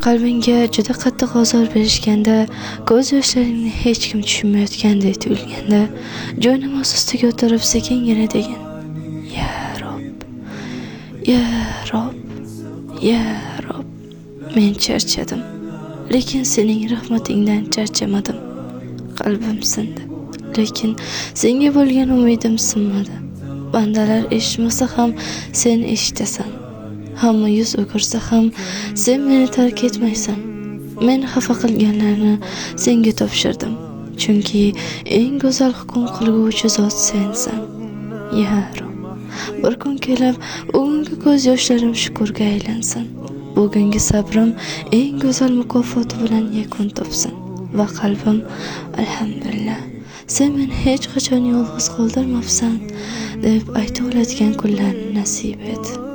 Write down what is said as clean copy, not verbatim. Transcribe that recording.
Qalbingga juda qattiq ozor berishganda, ko'z yoshlaringni hech kim tushunmayotgandek tuyulganda, joynamoz ustiga o'tirib sekingina degin: Ya Rob, Ya Rob, Ya Rob, men charchadim, lekin sening rahmatingdan charchamadim. Qalbim sindi, lekin senga bo'lgan umidim sinmadi. Bandalar eshitmasa ham sen eshitasan. Hamma yuz o'girsa ham sen meni tark etmaysan. Men xafa qilganlarni senga topshirdim, chunki eng go'zal hukm qilguvchi zot sensan. Ya Rob, bir kun kelib bugungi ko'z yoshlarim shukurga aylansin. Bugungi sabrim eng go'zal mukofoti bilan yakun topsin va qalbim alhamdulillah, sen meni hech qachon yolg'iz qoldirmabsan deb ayta oladigan kunlarni nasib et.